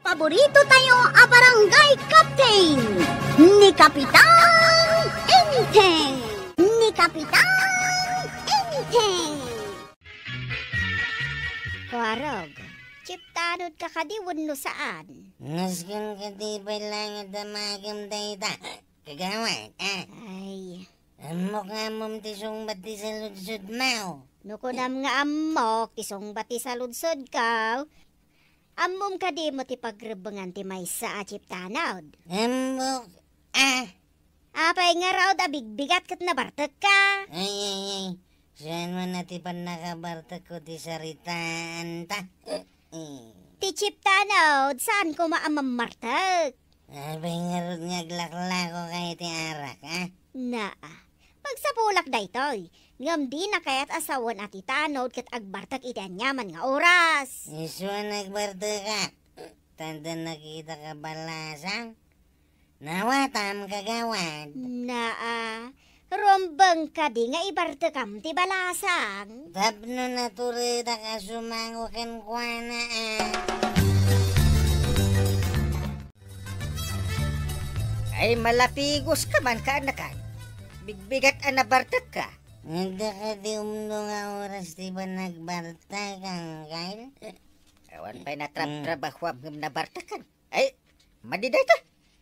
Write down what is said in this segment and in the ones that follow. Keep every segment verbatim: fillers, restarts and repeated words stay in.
Paborito tayo a barangay captain, ni Kapitan Enteng. Ni Kapitan Enteng. Kuarog, chiptanod ka kadi wenno saan? Nasken kadi pay la nga damagem dayta, kagawad, a? Ay. Ammok nga ammom ti sungbat ti saludsodmo. No kunam nga ammok ti sungbat ti saludsodko, ammom kadi met ti pagrebbengan ti maysa a chiptanod? Ammok, a. Apay ngarud a bigbigat ket nabartekka? Ay, ay, ay. Saan man a ti pannakabartekko ti saritaanta? Eh. Ti chiptanod, saan koma a mammartek? Apay ngarud nga aglaklako ka iti arak, a? Naa. Pagsapulak daytoy, ngem dina kayat a sawen a ti tanod ket agbartek iti aniaman nga oras. Isu a nagbartekak. Tanda nakita ka balasang? Nawatam, kagawad. Naa, rumbeng kadi nga ibartekam ti balasang? Tapno naturedak a sumango kenkuana, a. Ay, malapigos ka man, kaanakan. Bigbigat a nabartekka. Adda kadi umno nga oras ti panagbartek, angkel? Awan pay natrabtrabahuam ngem nabartekan. Ay, madi dayta.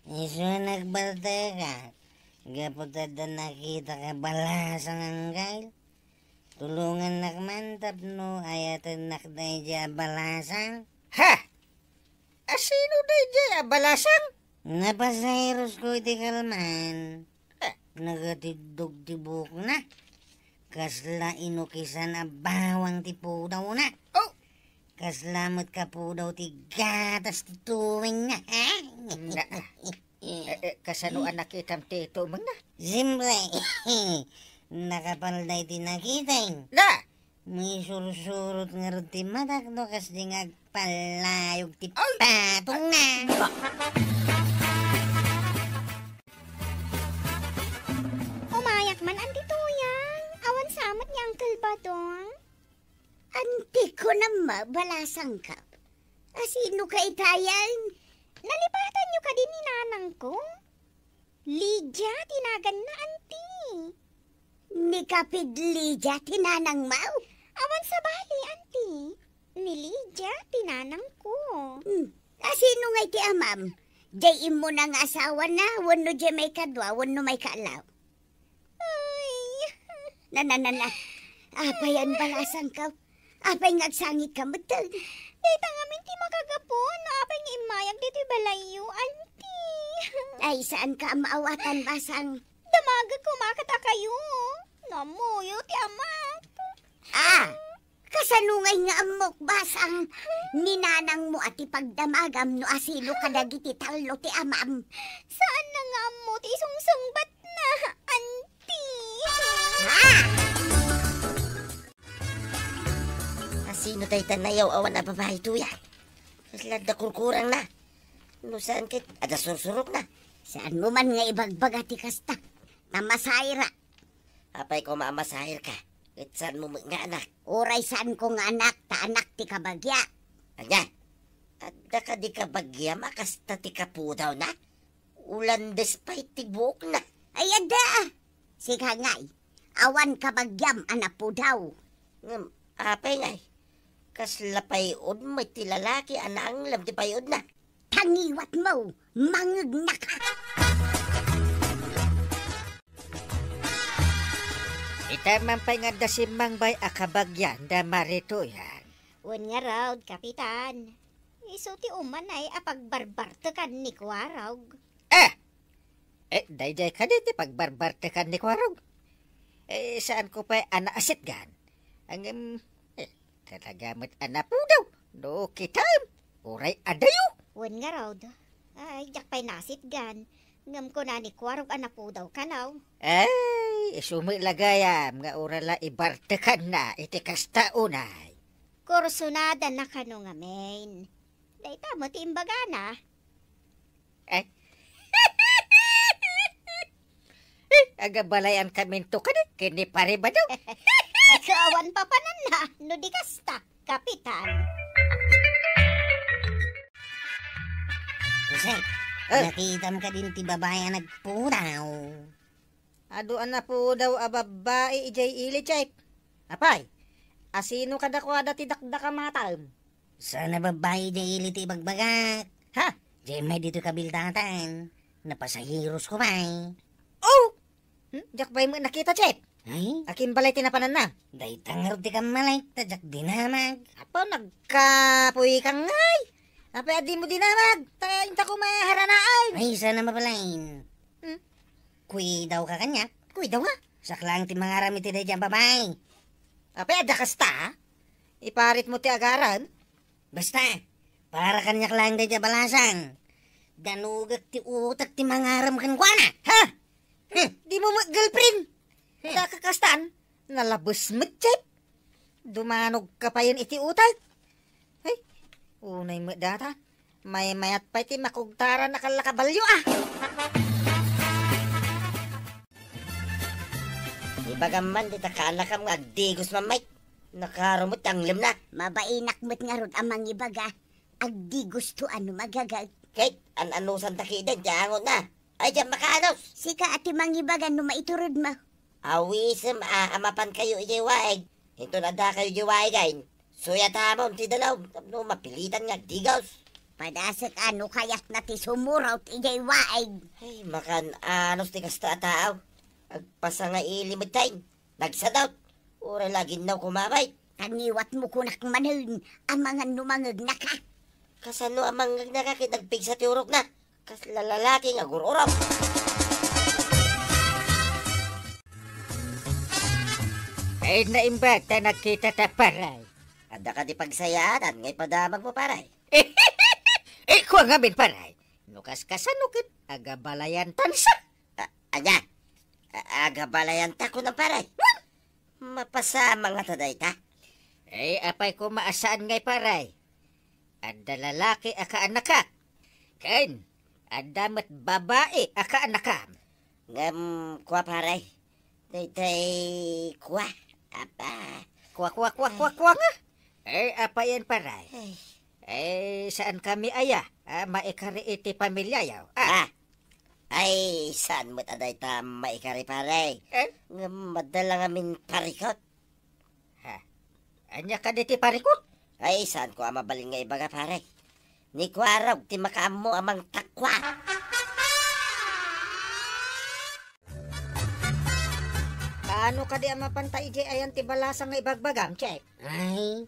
Isu a nagbartekak. Gapu ta adda nakita ka balasang, angkel. Tulongannak man tapno ayatennak daydiay a balasang. Ha? Asino daydiay a balasang? Napasaherosko iti kalman. Eh. Nagatiddog ti buokna. Kasla inukisan a bawang ti pudawna. Oh! Kasla met kapudaw ti gatas ti tumengna. Na, eh, eh, kasano a nakitam ti tumengna? Siyempre, nakapalday ti nakitam. Na! Maisursurot ngarud ti matak no kasdi nga agpalayog ti patongna. Umayak man, Anti Tuyang. Awan sa met ni Uncle Badong? Anti, kunam a balasangko. Asino ka itayan? Nalipatanyo kadi ni nanangko? Lydia ti naganna, Anti. Ni Kapid Lydia ti nanangmo? Awan sabali, Anti. Ni Lydia ti nanangko. Hmm. Asino ngay ti amam? Diay immuna nga asawana wenno diay maikadua wenno maikaatlo? Ay. Na, na, na, na. Apay a balasangko? Apay nga agsangitka metten? Dayta ngamin ti makagapu no apay nga immayag ditoy balayyo, Anti. Ay, saanka a maawatan, basang. Damagek koma ket a kayo. Nammuyo ti amak. Ah! Kasano ngay nga ammok, basang? Ni nanangmo a ti pagdamagam no asino kadagiti tallo ti amam. Saanna nga ammo ti isungsungbatna, Anti. Ah! Asino dayta nayaw-awan a babai, Tuyang? Kasla adda kurkurangna. No saan ket adda sursurotna. Saanmo man nga ibagbaga ti kasta. Ta masaira. Apay koma a masairka, ket saanmo met nga anak? Uray saanko nga anak, ta anak ti kabagia. Ania? Adda kadi kabagiam a kasta ti kapudawna? Ulandes pay ti buokna. Ay, adda! Sika ngay, awan kabagiam a napudaw. Ngem, apay ngay, kasla pay-od met ti lalaki a naanglem ti pay-odna. Tangiwatmo, mangegnaka! Ita man pay nga adda simmangbay a kabagian da Mari Tuyang. Wen ngarud, Kapitan. Isu ti umanay a pagbarbartekan ni Kuarog. Eh! Eh, daydiay kadi ti pagbarbartekan ni Kuarog. Eh, saanko pay a naasitgan. Ngem, eh, talaga met a napudaw. No kitam, uray adayo. Wen ngarud. Ay, diak pay nasitgan. Ngem kuna ni Kuarog a napudaw kano. Ay, isu met la gayam nga uray la ibartekanna iti kasta unay. Kursunadana kano ngamin. Dayta met ti imbagana. Eh? Eh, agabalayan kaminto kadi ken ni Pare Bado. Awan papananna, no di kasta, Kapitan. Jose, eh, nakitam kadin ti babai a nagpudaw? Adu a napudaw a babbai idiay ili, Chep. Apay, asino kadakuada ti dakdakamatam? Saan a babbai idiay ili ti ibagbagak. Ha? Diay met ditoy kabildatan. Napasahiros ko pay. Oh! Hmm? Diak pay met nakita, Chep. Ay? Akin balay ti napananna? Dayta ngarud ti kammalek, ta diak dinamag. Apo, nagkapuy ka ngay. Apay a dimo dinamag? Ta inta ko maharanaen. Ay, saan a mabalin. Hmm? Kuidaw ka kaniak? Kuidaw nga? Siak laeng ti mangaram iti daydiay a babai. Apay, adda kasta? Iparitmo ti agaran? Basta, para kaniak laeng daydiay a balasang. Danugak ti utek ti mangaram kenkuana. Ha? Hmm. Dimo met girlfriend? Hmm. Ta kakastan, nalabes met, Chep. Dumanogka payen iti utek. Ay, unay met data. Maymayat pay ti makugtaran a kallakabalyo, ah. Ibagam man dita kaanakam nga agdigos man, Mike. Nakaro met ti anglemna. Mabainak met ngarud a mangibaga. Agdigosto a no magagag. Ket an-anusanta ketdin ti angotna. Ay, diak makaanos. Sika a ti mangibaga no maituredmo. Awisem a, a mapankayo idiay waig. Inton addakayo idiay waig, ay, suyatamon ti danum tapno mapilitan nga agdigos. Padasek a no kayatna ti sumuro't idiay waig. Ay, makan-anos ti kasta a tao. Agpasangaili met tay. Nagsadut. Uray la aginnaw kumamay. Tangiwatmo kunak manen, amangan no mangegnaka. Kasano a mangegnaka ket nagpigsa ti urokna? Kasla lalaki nga gur-urok. Ay, naimbag ta nagkita ta, paray. Adda kadi pagsayaanan nga ipadamagmo, paray? Eh, kua ngamin, paray. No kas-, kasano ket agabalayantan sa? A-, ania? A-, agabalayanta kunam, paray? Mapasamak ngata dayta? Eh, apay koma a saan ngay, paray? Adda lalaki a kaanakak. Ken, adda met babai a kaanakam. Ngem, kua, paray. Daytay, kua. Apa. Kua, kua, kua, kua, kua nga. Eh, apayen, paray? Ay. Eh, saan kami aya a maikari iti pamiliayo? Ah. Ah. Ay, saan met a dayta maikari, pare? Eh? Ngem adda la ngamin parikut. Ha? Ania kadi ti parikut? Ay, saanko a mabalin nga ibaga, pare. Ni Kuarog ti makaammo a mangtakwa. Kaano kadi a mapanta idiay ayan ti balasang nga ibagbagam, Chep? Ay,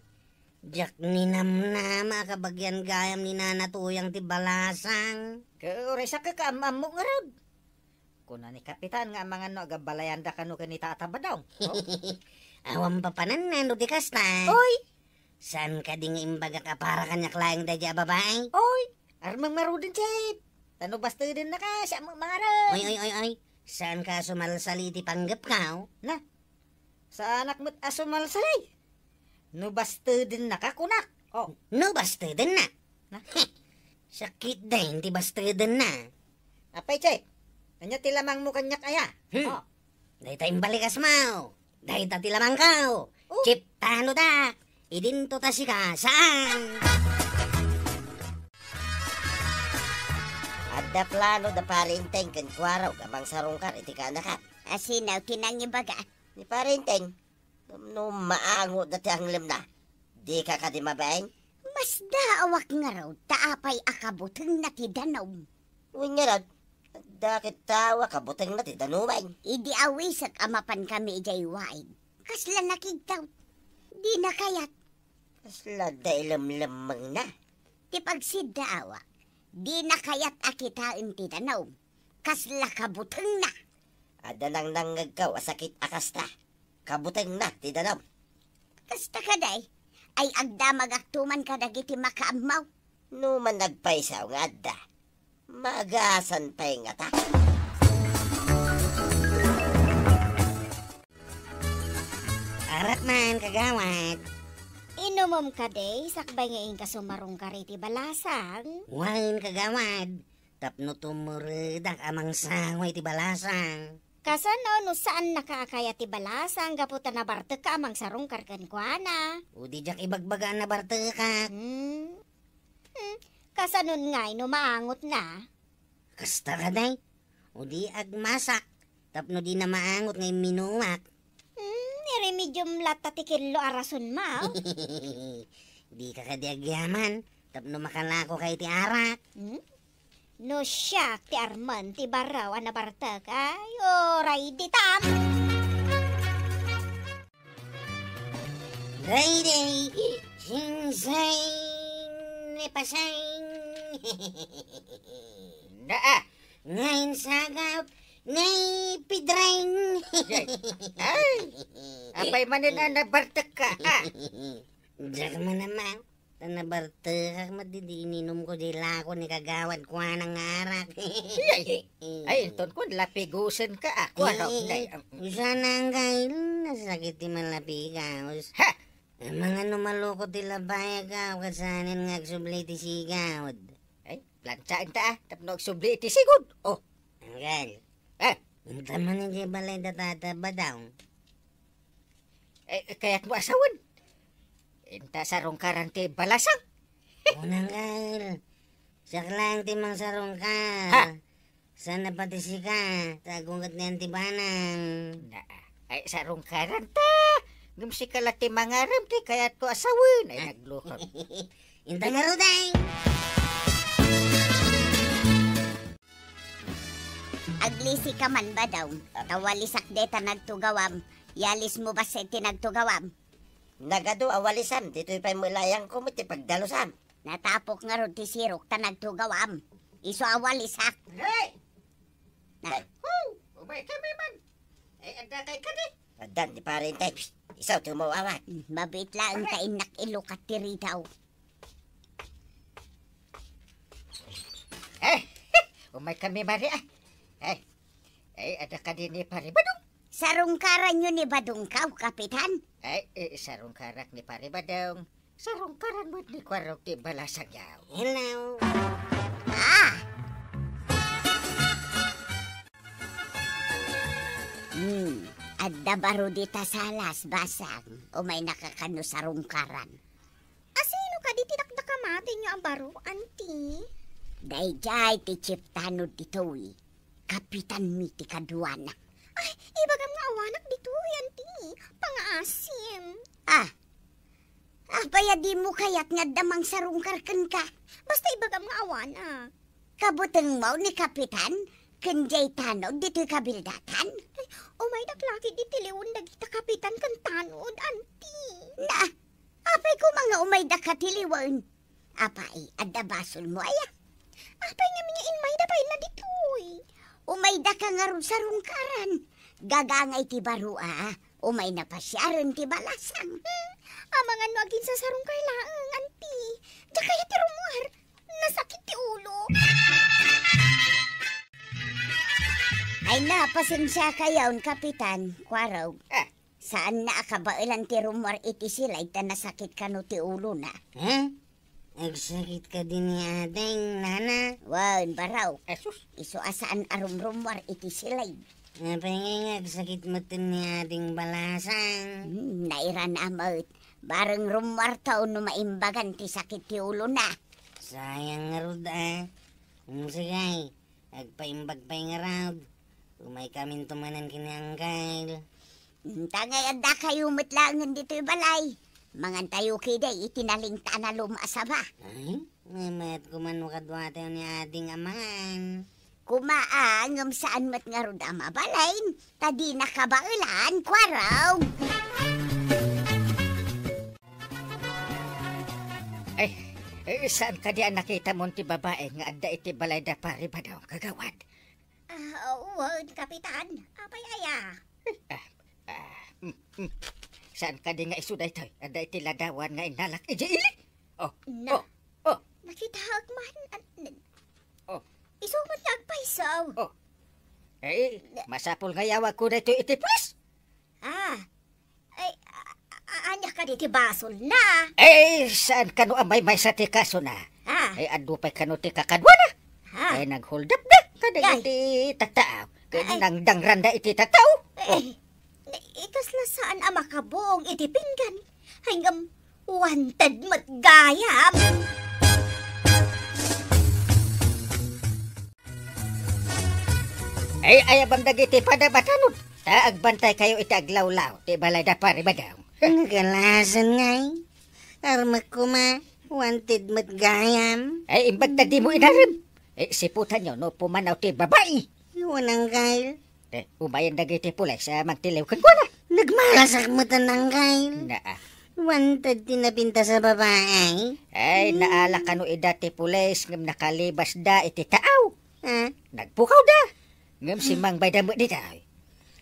diak ninamnama a kabagian gayam ni Nana Tuyang ti balasang. Ket uray sakka kaam-ammo ngarud. Kuna ni Kapitan nga amangan no agabalayanda kano ken ni Tata Badong. Oh? Awan papananna no di kasta. Oy! Saan kadi nga imbagak a para kaniak laeng daydiay a babai? Oy! Armang maruden, Chep. Ta no bastedennaka, siak met mangarem. Oy, oy, oy, oy. Saanka a sumalsali iti panggepko? Na, saanak met a sumalsali. No bastedennaka, kunak. Oh. No bastedenna? Na? Heh. Sakit dain ti bastedenna. Apay, Chep? Ania ti lamangmo kaniak aya? Hmm. Oh. Dayta imbalikasmo. Dayta ti lamangko. Oh. Chip, tano da. Idinto ta sika, saan? Adda plano da Pari Enteng ken Kuarog a mangsarungkar iti kaanakan. Asino ti nangibaga? Ni Pari Enteng, no maangot da ti anglemna, dika kadi mabain? Masdaawak ngarud ta apay a kabutengna ti danum. Wen ngarud, adda ket tao a kabutengna ti danumen. Idi awisek a mapan kami idiay waig, kasla nakigtaw. Dina kayat. Kasla adda ilemlemmengna. Ti pagsiddaawak, dina kayat a kitaen ti danum. Kasla kabutengna. Adda nangnangngegko a sakit a kasta. Kabutengna ti danum. Kasta kadi, ay agdamagakto man kadagiti makaammo. No man nagpayso nga adda, maagasan pay ngata. Arak man, kagawad. Inumom kadi, sakbay nga inka sumarungkar iti balasang? Wen, kagawad. Tapno tumuredak a mangsango iti balasang. Kasano no saannaka a kayat ti balasang gapu ta nabartekka a mangsarungkar kenkuana? O di diak ibagbaga a nabartekak. Hmm. Hmm. Kasanon ngay no maangotna? Kasta kadi, o di agmasak, tapno dina maangot nga imminumak. Hmm, iremediom latta ti kello a rasonmo. Dika kadi agyaman, tapno makalakoka iti arak. Hmm? No siak ti armen ti barraw a nabartek, ay, uray ditam. Daydi, singsay, napasay. Naa. Nga insagap, ni Pedreng. Ay, apay manen a nabartekka, a? Diak man ammo. Ta nabartekak met idi ininumko diay lako ni kagawad kuana nga arak. Ay, ay, inton kuan, lapigosenka, a, kuan, eh, nay, eh, um, sana nga nasakit ti malapigos. Ha? Amangan no malukot ti labayag, a, ket saanen nga agsubli ti sigud. Ay, plansaenta, a, tapno agsubli iti sigud. Oh. Anggal. Eh? Inta man idiay balay da Tata Badong. Eh, kayatmo a sawen? Inta sarungkaran ti balasang. Unang, Anggal. Siak laeng ti mangsarungkar. Ha? Sana pati sika, ta agungget ni Auntie Banang. Na, ay, sarungkaranta. Ngem sika la ti mangarem ti kayatko a sawen. Ay, ah, naglukot. Inta ngarud, ay. Aglisika man, Badong. Ta walisak dayta nagtugawam. Yalismo basta iti nagtugawam. Nagadu a walisam, ditoy pay met la ayangko met ti pagdalusam. Natapok ngarud ti sirok ta nagtugawam. Isu a walisak. Hey! Na. Hey! Hoo! Umaykami man. Ay, adda kay kadi? Addan ti pare intay. Psst! Isu ti umawawat. Hmm, mabiit laeng ta innak ilukat ti ridaw. Eh, umaykami, Maria. Eh, eh, adda kadi ni Pare Badong? Sarungkaranyo ni Badongko, Kapitan? Eh, eh, sarungkarak ni Pare Badong. Sarungkaran met ni Kuarog ti balasangyo. Hello. Ah! Hmm, adda baro dita salas, Basang. Umaynaka kano sarungkaran. Asino kadi ti dakdakamatenyo a baro, Auntie? Daydiay ti chief tanod ditoy. Kapitanmi ti kaduana. Ay, ibagam nga awanak ditoy, Auntie. Pangaasim. Ah, apay a dimo kayat nga adda mangsarungkar kenka? Basta ibagam nga awanak. Kabutengmo ni Kapitan ken diay tanod ditoy kabildatan? Ay, umaydak la ketdi ti liwen dagita kapitan ken tanod, Auntie. Na, apay koma nga umaydaka ti liwen? Apay, adda basolmo aya? Apay ngamin nga immayda pay la ditoy? Umaydaka ngarud sarungkaran. Gagangay ti baro a, umayna pasiaren ti balasang. Hmm, amangan no aginsasarungkar laeng, Auntie. Diak kayat ti rummuar. Nasakit ti ulo. Ay na, pasensiakayon, Kapitan, Kuarog. Ah. Saanna a kabaelan ti rummuar iti silay ta nasakit kano ti ulona. Ha? Agsakit kadi ni ading, nana? Wen, baro. Asus. Isu a saan a rumrummuar iti silay. Apay ngay nga agsakit metten ni ading balasang? Hmm, nairana met. Bareng rummuarto no maimbagan ti sakit ti ulona. Sayang ngarud, a. Hmm, sige, agpaimbag pay ngarud. Umaykaminto manen ken ni Angkel. Hmm, ta ngay addakayo met laengen ditoy balay. Mangantayo ketdi iti nalingtaan a luma a saba. Ay, mayat koma no kaduatayo ni ading a mangan. Koma a, ngem saan met ngarud a mabalin, ta dina kabaelan, Kuarog. Ay, eh, saan kadi a nakitamon ti babai nga adda iti balay da Pare Badong, kagawad? Ah, wen, Kapitan. Apay aya? Ah, ah, mm, mm. Saan kadi nga isu daytoy? Adda iti ladawan nga innalak idiay ili? Oh, na. Oh, oh. Nakitaek man. An-, n-, Oh. Isu met nga agpayso. Oh. Eh, na- masapul nga iyawagko daytoy iti pulis. Ah. Ay, a-, a-, ania kadi ti basolna? Eh, saan kano a maymaysa ti kasona? Ah. Eh, adu pay kano ti kakaduana? Ah. Eh, nag-hold up da kadagiti tattao. Ket ay, nangdangranda iti tattao. Eh, oh. Ni-, ikasla saan a makabuong iti pinggan. Ay, ngem, wanted met gayam. Ay, ayabam dagiti padabatanod. Ta agbantaykayo iti aglawlaw ti balay da Pari Badong. Nagalasan ngay. Armek koma, wanted met gayam. Ay, imbag ta dimo inarem. Eh, siputanyo no pumanaw ti babai. Wen, Angkel. Eh, umayen dagiti pulis a mangtiliw kenkuana. Nagmalasak met, Angkel. Naa. Wanted ti napintas a babai. Ay, hmm, naala kano ida ti pulis ngem nakalibasda iti taaw. Ah? Nagpukawda. Ngem simmangbayda met ditoy.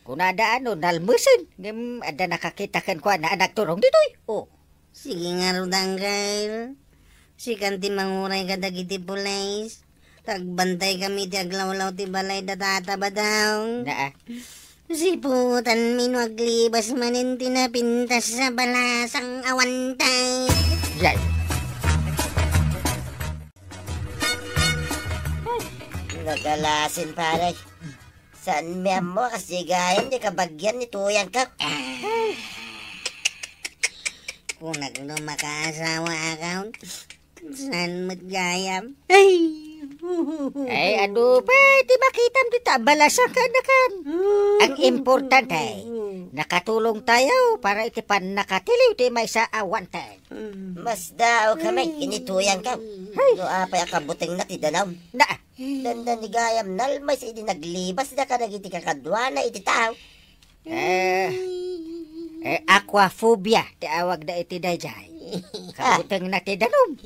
Kunada a no nalmesen, ngem adda nakakita kenkuana a nagturong ditoy. Oh. Sige ngarud, Angkel. Sikan ti manguray kadagiti pulis. Ta agbantay kami ti aglawlaw ti balay da Tata Badong. Naa. Siputanmi no aglibas manen ti napintas a balasang a wanted. Yay. Nagalasin, pare. Saanmi ammo a kas di gayam ti kabagian ni Tuyangko. Kunagno makaasawa akon. Saan met gayam? Ay. Ay, adu pay ti makitam dita a balasang kaanakan. Ang importante, nakatulong tayo para iti pannakatiliw ti maysa a wanted. Masdaaw kami ken ni Tuyangko. Hay. No apay a kabutengna ti danum. Na. Dandan ni gayam nalmes idi naglibasda kadagiti kakaduana iti taaw. Eh, eh, aquaphobia ti awagda iti daydiay. Kabutengna ti danum.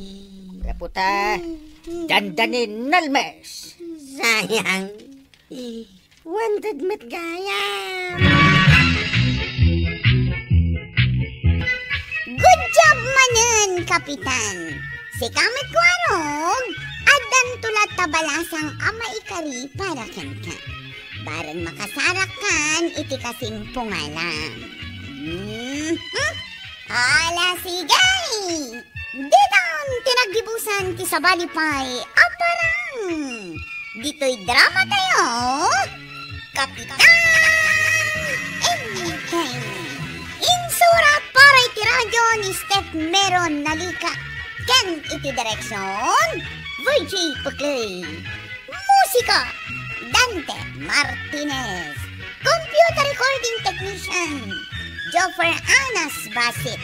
Gapu ta dandani nalmes. Sayang. Wanted met gayam. Good job manen, Kapitan. Sika met, Kuarog, addanto latta balasang a maikari para kenka. Bareng makasarakkan iti kasimpungalam. Mhm. Ala, sige! Ditan ti naggibusan ti sabali pay a parang. Ditoy drama tayo, Kapitan Enteng. Insurat para iti radyo ni Steph Meron Nalika. Ken iti direksyon, Virgie Puclay. Musika, Dante Martinez. Computer recording technician, Joffer Anas Basit.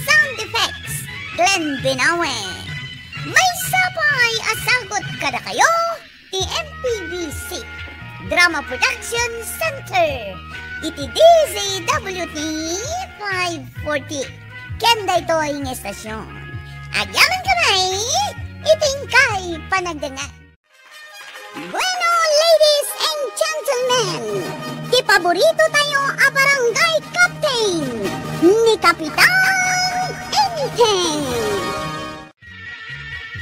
Sound effects, Glenn Binawe. Maysa pay a sagut kadakayo ti M P B C Drama Production Center iti D Z W T five forty. Ken daytoy nga estasyon, agyamankami iti inkay panagdengngeg. Bueno, ladies and gentlemen, ti paborito tayo a barangay captain, ni Kapitan Enteng.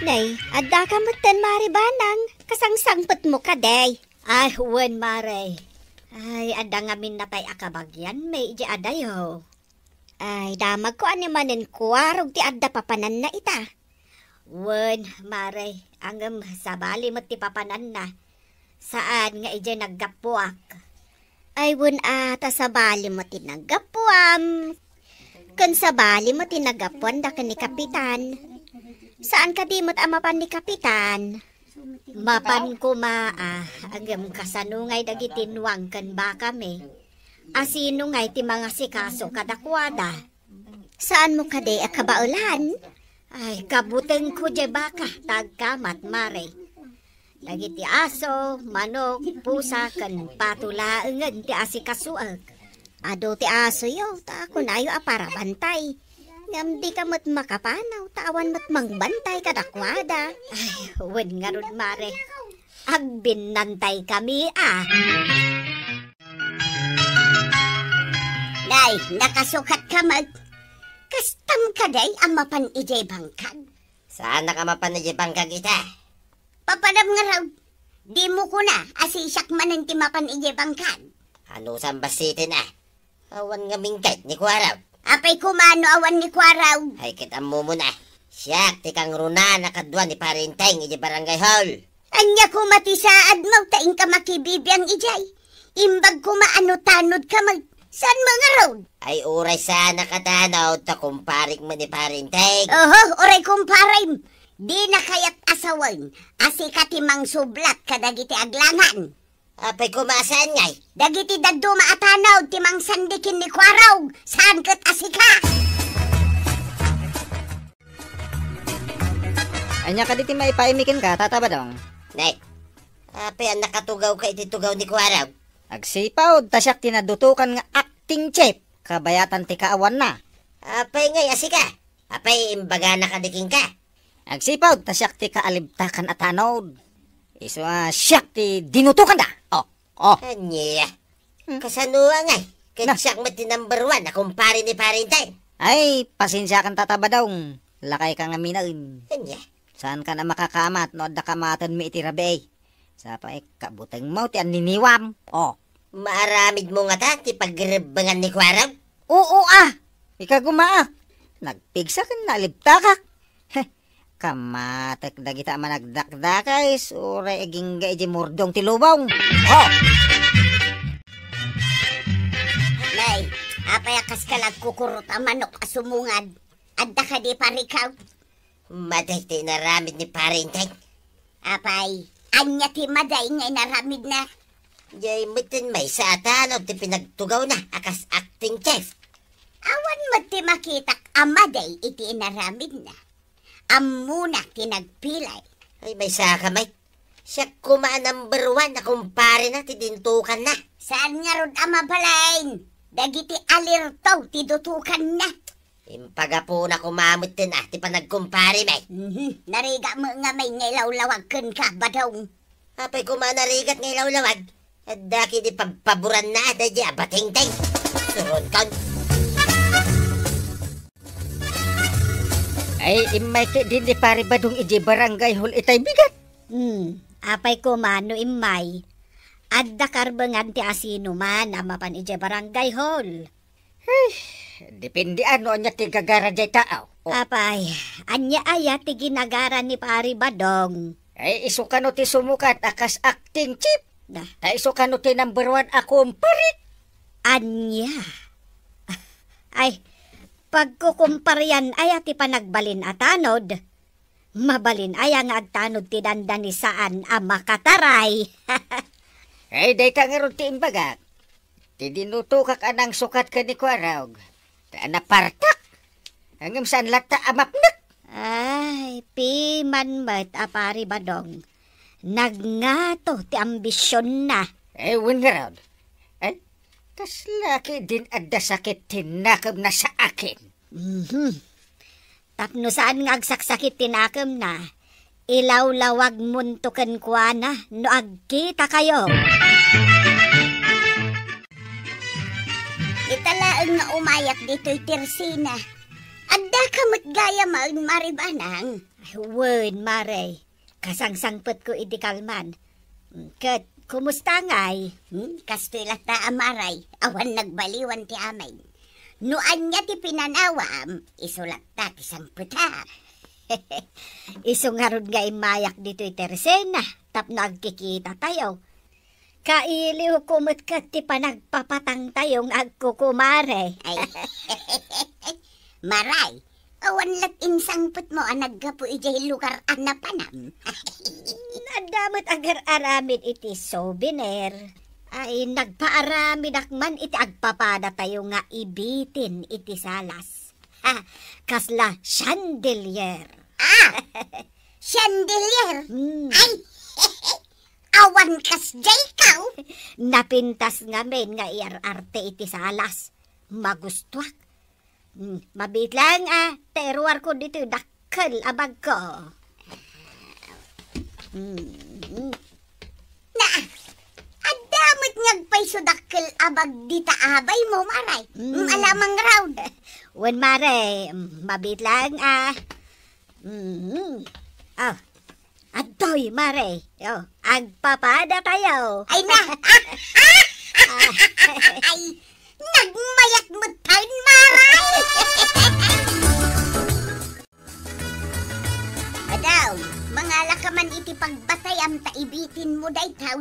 Nay, adda ka metten, Mare Banang, kasangsangpetmo kadi. Ay, wen, Mare. Ay, adda ngamin natay a kabagianmi idiay adayo. Ay, damagko a ni manen Kuarog ti adda papananna ita. Wen, Mare, ngem sabali met ti papananna. Saan nga idiay naggapuak. Ay, wen a, ta sabali met ti naggapuam. Ken sabali met ti naggapuanda ken ni Kapitan. Saan kadi met a mapan ni Kapitan? Mapan koma a, ngem kasano ngay dagiti nuang ken bakami? A sino ngay ti mangasikaso kadakuada? Saanmo kadi a kabaelan? Ay, kabutengko diay baka, ta agkamat, Mare. Dagiti aso, manok, pusa, ken pato laengen ti asikasoek. Adu ti asoyo, ta kunayo a para bantay. Ngem dika met makapanaw, ta awan met mangbantay kadakuada. Ay, wen ngarud, Mare. Agbinnantaykami a. Nay, nakasukatka met. Kastam kadi a mapan idiay bangkag? Saanak a mapan idiay bangkag ita. Papanam ngarud, dimo kuna a siak manen ti mapan idiay bangkag? Anusam bassiten a? Awan ngamin ket ni Kuarog. Apay koma no awan ni Kuarog? Ay, ket ammomon a. Siak ti kangrunan a kadua ni Pare Enteng idiay barangay hall. Ania koma ti saadmo ta inka makibibiang idiay? Imbag koma a no tanodka met, saanmo ngarud? Ay, uray saanak a tanod ta kumparek met ni Pare Enteng. Oho, uray kumparem. Dina kayat a sawen a sika ti mangsublat kadagiti aglangan. Apay koma, saan ngay? Dagiti dadduma a tanod ti mangsandi ken ni Kuarog, saan ket a sika. Ania kadi ti maipaaymi kenka, Tata Badong? Nay, apay a nakatugawka iti tugaw ni Kuarog? Agsipud ta siak ti nadutokan nga acting chief, kabayatan ti kaawanna. Apay ngay a sika? Apay imbagana kadi kenka? Agsipud ta siak ti kaalibtakan a tanod. Isu a siak ti dinutokanda. Oh, oh. Ania? Hmm. Kasano ngay? Ket Na. Siak met ti number one a kumpare ni Pare Enteng. Ay, pasensiakan, Tata Badong. Lakayka nga minaen. Ania? Saanka a makakaamat no adda kaamatenmi iti rabii. Sapay, kabutengmo ti anniniwam. Oh. Maaramidmo ngata ti pagrebbengan ni Kuarog? Oo, a. Ika koma, a. Nagpigsa ken naalibtakak. Heh, kamatek dagita a managdakdakes, uray agingga iti murdong ti lubong. Oh! Nay, apay a kaska nagkukurot a manok a sumungad? Adda kadi parikaw? Madi ti inaramid ni Pare Enteng. Apay, ania ti madi nga inaramidna? Jay metten maysa a tanod ti pinagtugawna a kas acting chief. Awan met ti makitak a madi iti inaramidna. Ammona ti nagpilay. Ay, maysaka met. Siak koma a number one a kumparena ti dintokanna. Saan ngarud a mabalin? Dagiti alerto ti dutokanna. Impagapuna koma metten a ti panagkumparemi. Mhm. Narigat met ngamin nga ilawlawag kenka, Badong. Apay koma narigat nga ilawlawag? Adda kadi pabpaboranna a daydi a batengteng. Suronkon. Ay, immay ketdi ni Pare Badong idiay barangay hall itay bigat. Hmm, apay koma no immay? Adda karbengan ti asinoman a mapan idiay barangay hall. Hey, depende a no ania ti gagara diay tao. Oh. Apay, ania aya ti ginagara ni Pare Badong? Ay, isu kano ti sumukat a kas acting chief? Na. Ta isu kano ti number one a kumpare? Ania? Ay, pagkukumparian aya ti panagbalin a tanod? Mabalin aya nga agtanod ti dandani saan a makataray? Ay, dayta ngarud ti imbagak. Ti dinutokak a nangsukat ken ni Kuarog, ta napartak. Ngem saan latta a mapnek. Ay, piman met a Pare Badong. Nagngato ti ambisionna. Eh, wen ngarud. Eh, kasla ketdin adda sakit ti nakemna sa akin. Mhm. Tapno saan nga agsaksakit ti nakemna, ilawlawagmonto kenkuana no agkitakayo. Ita laeng nga umayak ditoy Tersina. Addaka met gayam, Mare Banang? Ay, wen, Mare. Kasangsangpetko idi kalman. Ket, kumusta ngay? Hmm, kastoy latta a Mare, awan nagbaliwan ti amin. No ania ti pinanawam, isu latta ti sangpeta. Isu ngarud nga immayak ditoy Tersina, tapno agkikitatayo. Kailiwko met ket ti panagpapatangtayo nga agkukumare. Ay. Mare, awan lat insangpetmo a naggapu idiay lugar a napanam? Adda met agar-aramid iti souvenir. Ay, nagpaaramidak man iti agpapadatayo nga ibitin iti salas. Ha, kasla chandelier. Ah! Chandelier? Hmm. Ay! Awan kasdiay kaw? Napintas ngamin nga iar-arte iti salas. Magustuak. Hmm, mabiit laeng a, ta iruarko ditoy dakkel a bagko. Hmm. Na, adda met nga agpayso dakkel a bag dita abaymo, Mare. Hmm. Hmm, alamang raw. Wen, Mare, hmm, mabiit laeng a. Hmm. Ah, adtoy, Mare. Oh, agpapadatayo. Ay na. Ay, nagmayat met tayo, Mare. Adaw, mangala ka man iti pagbatayam ta ibitinmo dayta.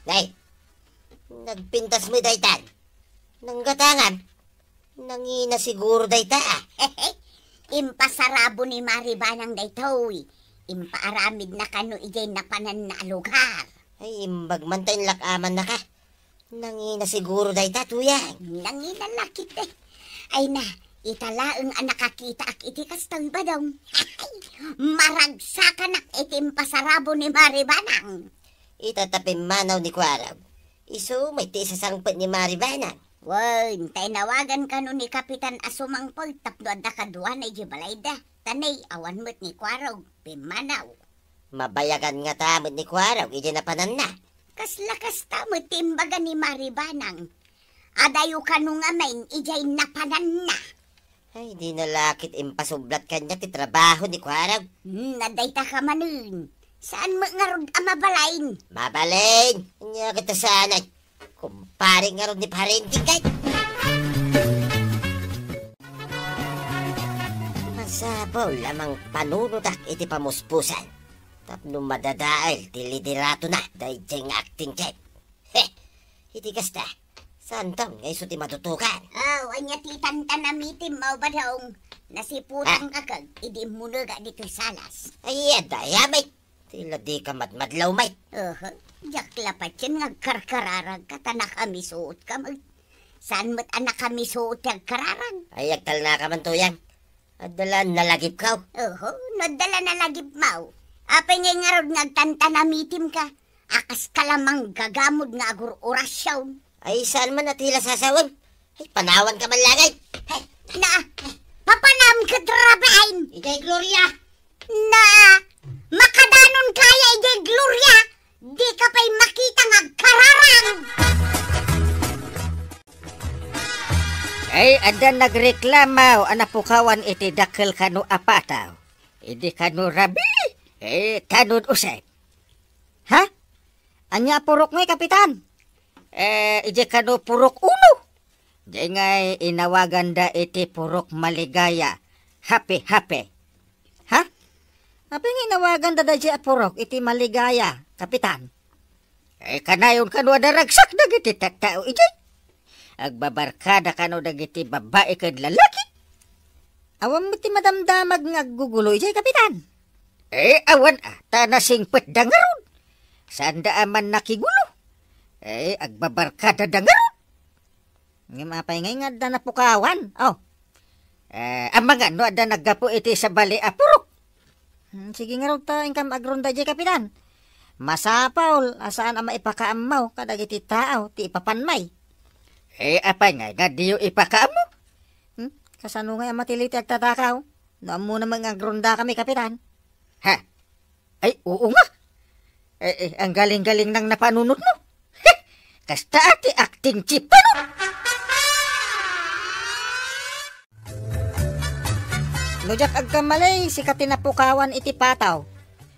Nay, nagpintas met daytan. Nanggatangam. Nangina siguro dayta, a. Impasarabo ni Mare Banang daytoy. Impaaramidna kano idiay napananna a lugar. Ay, imbag man ta inlak-amannaka. Nangina siguro dayta, Tuyang. Nangina lakit, eh. Ay na, ita laeng a nakakitaak iti kastoy, Badong. Maragsakanak iti impasarabo ni Mari Banang. Ita ta pimmanaw ni Kuarog. Isu met ti isasangpet ni Mari Banang. Wen, ta inawagan kano ni Kapitan a sumangpet tapno adda kaduana idiay balayda. Ta nay, awan met ni Kuarog, pimmanaw. Mabayagan ngata met ni Kuarog idiay napananna. Kasla kasta met ti imbaga ni Mari Banang. Adayo kano ngamin idiay napananna. Ay, di na lakit impasublat kaniak ti trabaho ni Kuarog. Hmm, adda ita ka manen. Saan met ngarud a mabalin? Mabalin? Ania ket ta saan ay? Kumpare ngarud ni Parenting kay. Masapul a mangpanunotak iti pamuspusan tapno madadael ti lideratona daydiay nga acting ket. He! Iti kasta, saanton nga isu ti matutukan? Aw, ania ti tantanamitim, Badong? Nasiputan Ah. ka kag idi immunega ditoy salas. Ay, adda, yamay. Ti la dika madmadlaw, may. Aha, diak la patien nga agkarkararag ka ta nakamisuot ka met. Saan met a nakamisuot ti agkararag? Ay, agtalna ka man, Tuyang. Adda la nalagipko. Oho, no adda la nalagipmo. Apay ngay ngarud nga agtantanamitim ka? A kas ka la manggagamod nga agur-orasyon. Ay, saan man a ti la sasawen? Ay, panawan ka man langay. Ay, na, papanam ket rabain. Idiay Gloria. Na, makadanon kaya idiay Gloria, di ka pay makita nga agkararag. Ay, adda nagreklamo a napukawan iti dakkel kano a pataw. Idi kano rabii, eh, tanod uset. Ha? Ania a purok ngay, Kapitan? Eh, idiay kano purok uno. Diay ngay inawaganda iti purok maligaya, happy-happy. Ha? Apay nga inawaganda daydiay a purok iti maligaya, Kapitan? Eh, kanayon kano a naragsak dagiti tattao idiay. Agbabarkada kano dagiti babbai ken lalaki. Awan met ti madamdamag nga aggugulo idiay, Kapitan? Eh, awan a, ta nasingpetda ngarud. Saanda a mannakigulo. Eh, agbabarkadada ngarud. Ngem apay ngay nga adda napukawan? Oh. Eh, amangan no adda naggapu iti sabali a purok. Hmm, sige ngarud ta inkam agronda idiay, Kapitan. Masapul a saan a maipakaammo kadagiti tao ti ipapanmi. Eh, apay ngay nga diyo ipakaammo? Hmm? Kasano ngay a matili ti agtatakaw? No ammona met nga agrondakami, Kapitan. Ha? Ay, oo nga. Eh, eh, ang galing-galing nang napanunotmo. Heh! Kasta ti acting chief, ano? No diak agkamali, sika ti napukawan iti pataw.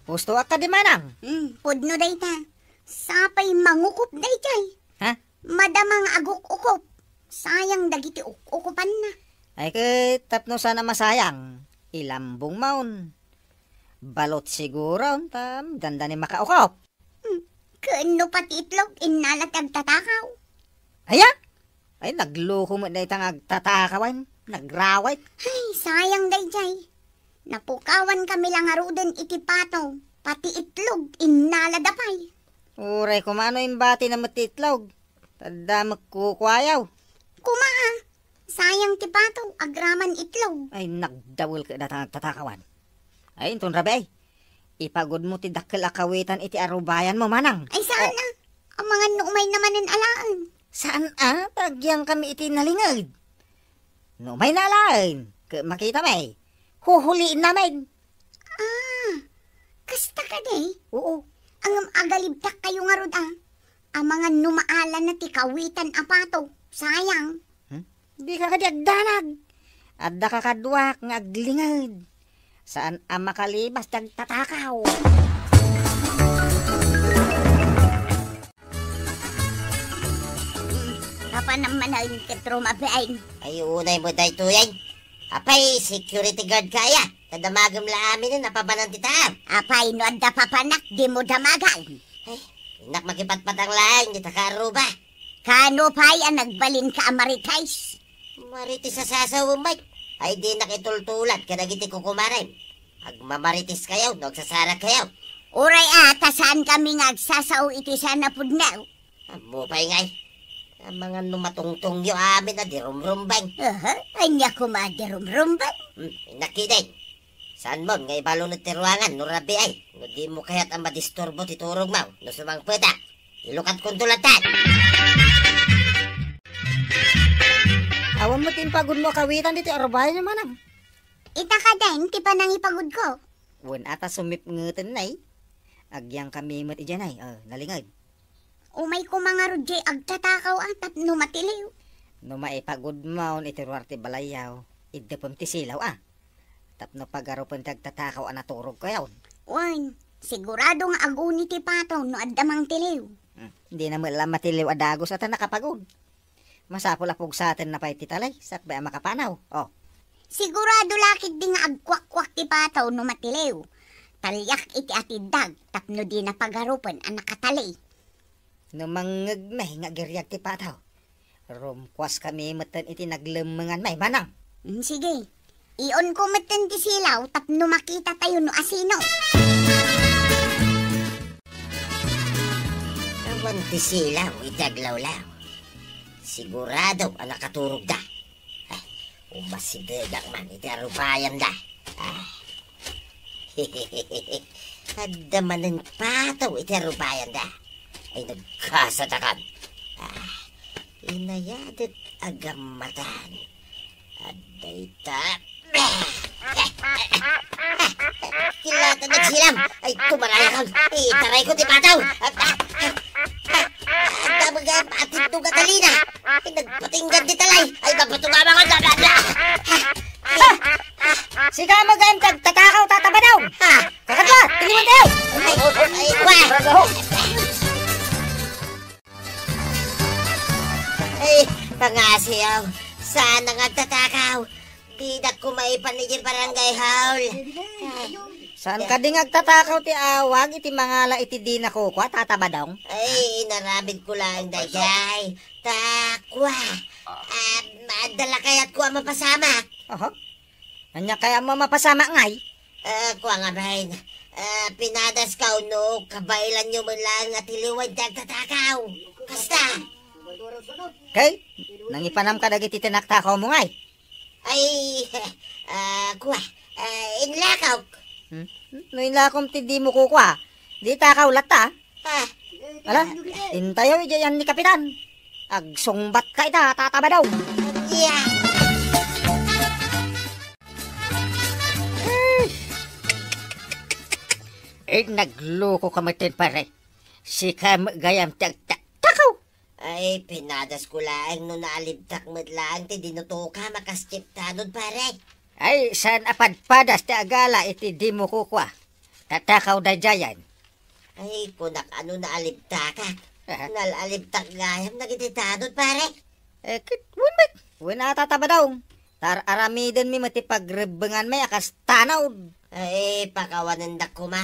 Husto a kadi, manang? Hmm, pudno dayta. Sapay mangukop daydiay. Ha? Madama nga aguk-ukop. Sayang dagiti uk-ukupanna. Ay ket tapno saan a masayang, ilambong maon. Balot siguro, ta dandani makaukop. Hmm, ken no pati itlog, innala ti agtatakaw. Aya? Ay, nagluko met dayta nga agtatakawan, nagrawit. Ay, sayang daydiay. Napukawan kami la ngaruden iti pataw, pati itlog, innalada pay. Uray koma no imbatina met ti itlog. Tadda met kukuayaw. Koma a, sayang ti pataw, agraman itlog. Ay, nagdawel ket data nga agtatakawan. Ay, inton rabii, ipagudmo ti dakkel a kawitan iti arubayanmo, manang. Ay, saan Oh. a? Amangan no umayna manen alaen. Saan a? Ta agyangkami iti nalinged. No umayna alaen, ket makitami, huhuliinnamin. Ah, kasta kadi? Oo. Ngem agalibtakkayo ngarud a. Amangan no maalana ti kawitan a pataw. Sayang. Hmm? Dika kadi agdanag. Adda kakaduak nga aglinged. Saan a makalibas ti agtatakaw. Apan a manen ket rumabiin. Ay, unay mo daytoyen. Apay, security guard ka aya? Ta damagem la aminen a papanan ti taam. Apay, no adda papanak, dimo damagan. Ay, innak makipatpatang laeng dita kaaruba. Kano pay a nagbalinka a marites? Marites a sasawem, Mike. Ay, dinak itultulad kadagiti kukumarem. Agmamarites kayo no agsasarak kayo. Uray a, ta saan kami nga agsasao iti saan a pudno. Ammo pay ngay. Amangan no matungtongyo amin a di rumrumbeng. Aha, ania koma a di rumrumbeng? Hmm, inakideng. Saan mon nga ibalon ti ruangan no rabii ay? No dimo kayat a madisturbo ti turogmo, no sumangpetak, ilukatkonto latta. Awan met ti impagudmo a kawitan ditoy arubayan, manang. Ita kadi ti panangipagudko. Wen a ta sumipngeten nay. Agyangkami met idiay nay. O, nalinged. Umay koma ngarud diay agtatakaw a tapno matiliw. No maipagudmon iti ruar ti balayyo, iddepem ti silaw a. Tapno pagarupen ti agtatakaw a naturogkayon. Wen, sigurado nga aguni ti pataw no adda mangtiliw. Hmm, dina met la matiliw a dagus a ta nakapagud. Masapul a pugsatenna pay ti talay, sakbay a makapanaw. O. Sigurado la ketdi nga agkuakkuak ti pataw no matiliw. Taliak iti atiddag tapno dina pagarupen a nakatali. No mangngegmi nga agiriag ti pataw, rumkuaskami metten iti naglemmenganmi, manang. Mm, sige. Iunko metten ti silaw tapno makitatayo no asino. Awan ti silaw iti aglawlaw. Sigurado a nakaturogda. Ay, umasidegak man iti arubayanda. Ah. Adda manen pataw iti arubayanda. Ay, nagkasatakan. Ah, inayadek a gammatan. Adda ita. Kilatan nagsilam. Ay, tumarayakan. Itaray ko ti pataw. Adda met nga atindog a talina. Ay, nagpatinggan ti talay. Ay, mapatugamangan. Sika met nga agtatakaw, Tata Badong. Ha? Kakadwa, tiliwan tayo. Ay, ay, wa. Ay, pangasiw. Saan nga agtatakaw? Didak ko maipan iti barangay hall. Saan kadi nga agtatakaw ti awag iti mangala iti dina kukua, Tata Badong? Ay, inaramid ko laeng daydiay. Ta kua. Ah, adda la kayatko a mapasamak. Aha. Ania kayatmo a mapasamak ngay? Ah, kua nga bain. Ah, pinadaskaw no kabaelanyo met laeng nga tiliwen ti agtatakaw. Kasta. Kay, nangipanam kadagiti tinaktakawmo ngay? Ay, ah, kua. Ah, inlakawk. Hmm? No inlakom ti dimo kukua, di takaw latta. Ah. Ala, intayo idiay ni Kapitan. Agsungbatka ita, Tata Badong. Yeah. Eh, naglukoka metten, pare. Sika met gayam ti agtaktakaw. Ay, pinadasko laeng no naalibtak met laeng ti dinutokam a kas Chief Tanod, pare. Ay, saan a padpadas ti agala iti dimo kukua? Tatakaw daydiayen. Ay, kunak a no naalibtakak. Aha. Naalibtak gayam dagiti tanod, pare. Eh, ket, wen met. Wen a, Tata Badong. Tar-aramidenmi met ti pagrebbenganmi a kas tanod. Ay, pakawanendak koma.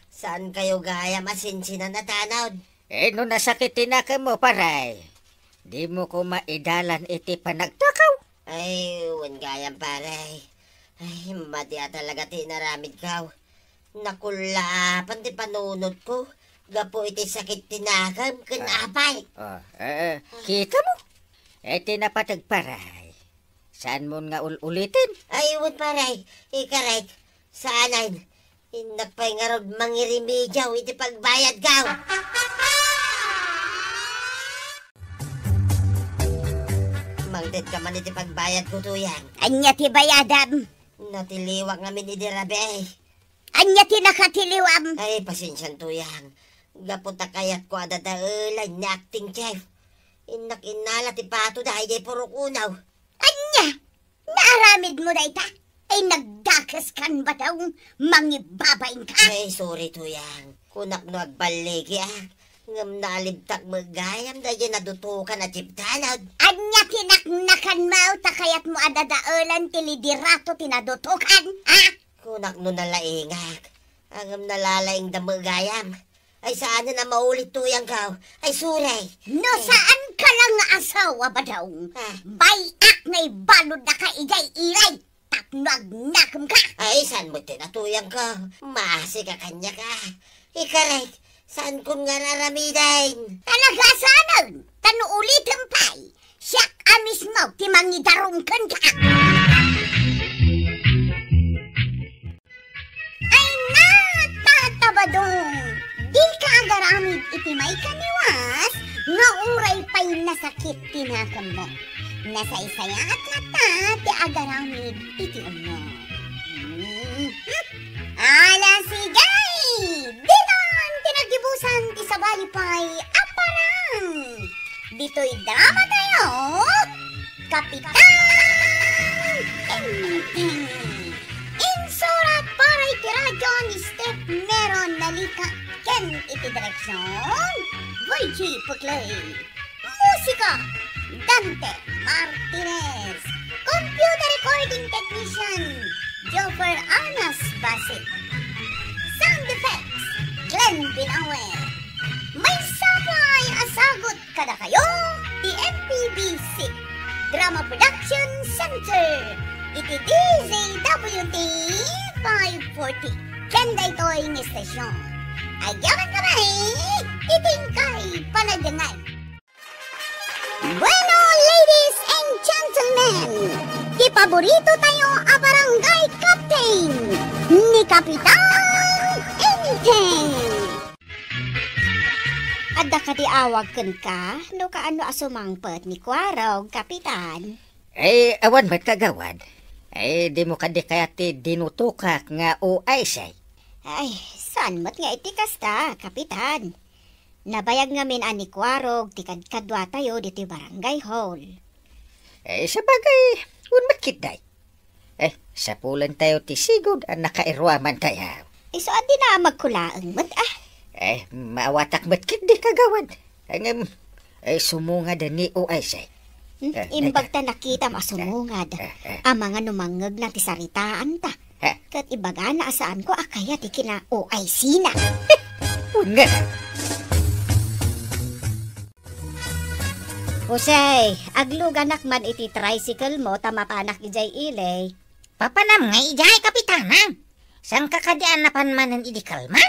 Saankayo gayam a sinsinan a tanod. Eh, no nasakit ti nakemmo, pare, dimo koma idalan iti panagtakaw. Ay, wen gayam, pare. Ay, madi a talaga ti inaramidko. Nakullaapan ti panunotko gapu iti sakit ti nakem ken Ah. apay. Ah, eh, eh, kitamo? Eh, ti napateg, pare. Saanmon nga ul-uliten? Ay, wen, pare. Ikarek. Saanen. Innak pay ngarud mangirimediaw iti pagbayadko. Mangted ka man iti pagbayadko, Tuyang. Ania ti bayadam? Natiliwak ngamin idi rabii. Ania ti nakatiliwam? Ay, pasensian, Tuyang. Gapu ta kayatko a dadaelan ni acting chef. Innak innala ti patoda idiay purok unaw. Ania? Naaramidmo dayta? Ay, nagdakeskan, Badong, mangibabainka. Ay, sorry, Tuyang. Kunak no agballigiak, ngem naalibtak met gayam daydiay nadutokan a Chief Tanod. Ania ti naknakanmo ta kayatmo a dadaelan ti liderato ti nadutokan, ha? Kunak no nalaingak, ngem nalalaingda met gayam. Ay, saanen a maulit, Tuyangko. Ay, sorry. No saanka la nga asawa, Badong, Ah. bay-ak nga ibaludnaka idiay iray tapno agnakemka. Ay, saan met ti natuyangko? Maasika kaniak, a. Ikarek, saankon nga ar-aramiden. Talaga saanen, ta no ulitem pay, siak a mismo ti mangidarum kenka. Ay, natatabadong! Dika agaramid iti maikaniwas nga uray pay nasakit ti nakemmo. Nasaysayaat latta ti agaramid iti ummo. Mhm. Ala, sige! Ditan ti naggibusan ti sabali pay a parang! Ditoy drama tayo, Kapitan Enteng. Insurat para iti radyo ni Steph Meron Nalica ken iti direksyon, Virgie Puclay. Musika, Dante Martinez. Computer recording technician, Joffer Anas Basit. Sound effects, Glenn Binawe. Maysa pay a sagut kadakayo ti M P B C Drama Production Center iti D Z W T five forty. Ken daytoy nga estasyon, agyaman kami iti inkay panagdengngeg. Bueno, ladies and gentlemen, ti paborito tayo a barangay captain, ni Kapitan Enteng. Adda kadi awag kenka no kaano a sumangpet ni Kuarog, Kapitan? Ay, awan met, kagawad. Ay, dimo kadi kayat ti dinutokak nga O I C? Ay, saan met nga iti kasta, Kapitan? Nabayag ngamin a ni Kuarog ti kadkaduatayo ditoy barangay hall. Eh, sabagay, wen met ketdi. Eh, sapulentayo ti sigud a nakairuamantayo. Isu a dinamagko laeng met, ah. Eh, maawatak met ketdi, kagawad. Ngem, eh, sumungad ni O I C. Hmm, eh, imbag eh, ta nakitam a sumungad, eh, eh. Amangan no mangngegna ti saritaanta. Ha? Ket ibagana a saanko a kayat ti kina-O I C na. Wen nga. Jose, agluganak man iti tricycle mo ta mapanak idiay ili. Papanam nga idiay, Kapitana? Saanka kadi a napan manen idi kalman?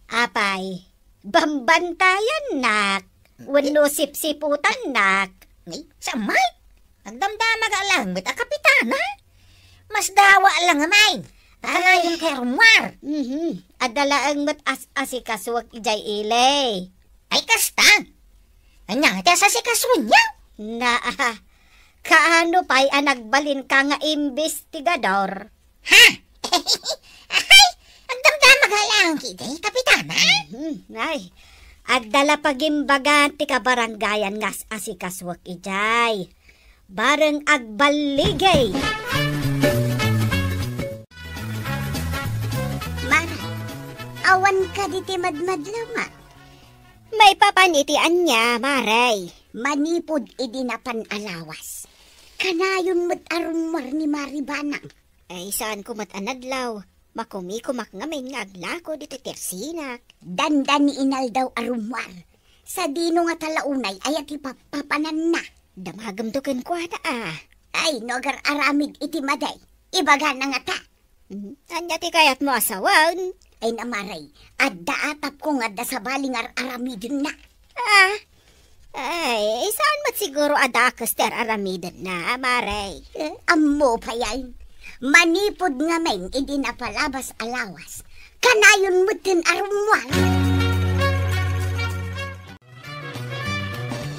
Apay, bambantayannak wenno sipsiputannak. Ay, saan met? Agdamdamag laeng met a Kapitana. Masdawa la ngamin. Ay. Kanayon kay rummuar. Mhm. Adda laeng met as-asikasuek idiay ili. Ay, kasta. Ania ti as-asikasuenyo? Naa, kaano pay a nagbalinka nga imbestigador? Ha? Ay, agdamdamag laeng ketdi, Kapitana. Mhm. Ay, adda la pagimbagan ti kabarangayan nga as-asikasuek idiay. Bareng agballigay. Mare, awan kadi ti madmadlawma? Maipapan iti ania, Mare? Manipud idi napan a lawas, kanayon met a rummuar ni Mari Banang. Ay, saanko met a nadlaw. Makumikumak ngamin nga aglako ditoy tersinak. Dandani inaldaw a rummuar. Sadino ngata la unay aya ti papapananna? Damagemto kenkuana, a. Ay, no agar-aramid iti madi, ibagana ngata. Hmm, ania ti kayatmo a sawen? Ay, Mare, adda a tapno nga adda sabali nga ar-aramidenna. Ah, ay, saan met siguro a dakes ti ar-aramidenna, Mare? Eh, ammo pay ay. Manipud ngamin idi napalabas a lawas, kanayon metten a rummuar.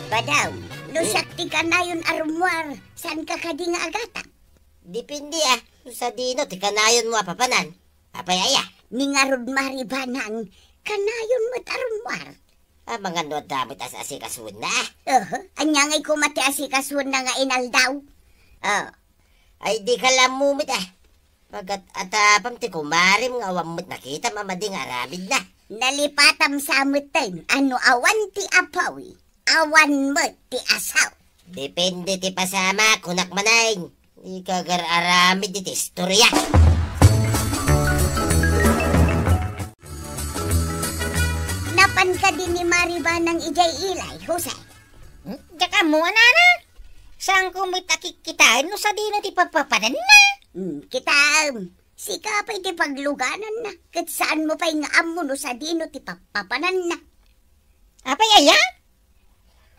Badaw, no siak ti kanayon a rummuar, saanka kadi nga agatang? Depende, a, no sadino ti kanayonmo a papanan. Apay aya? Ni ngarud Mari Banang, kanayon met a rummuar. Amangan no adda met as-asikasuenna. Aha, ania ngay koma ti asikasuenna nga inaldaw? Ah. Ay, dika la ammo met, a. Pagat-atapam ti kumarem nga awan met nakitam a madi nga aramidna. Nalipatam sa metten a no awan ti apuy, awan met ti asaw. Depende ti pasamak, kunak manen. Dika agar-aramid iti istoria. Napan kadi ni Mari Banang idiay ili, Jose? Hmm? Diak ammo, nana. Saanko met a kikkitaen no sadino ti papapananna? Hmm, kitaem. Sika pay ti paglugananna, ket saanmo pay nga ammo no sadino ti pappapananna. Apay aya?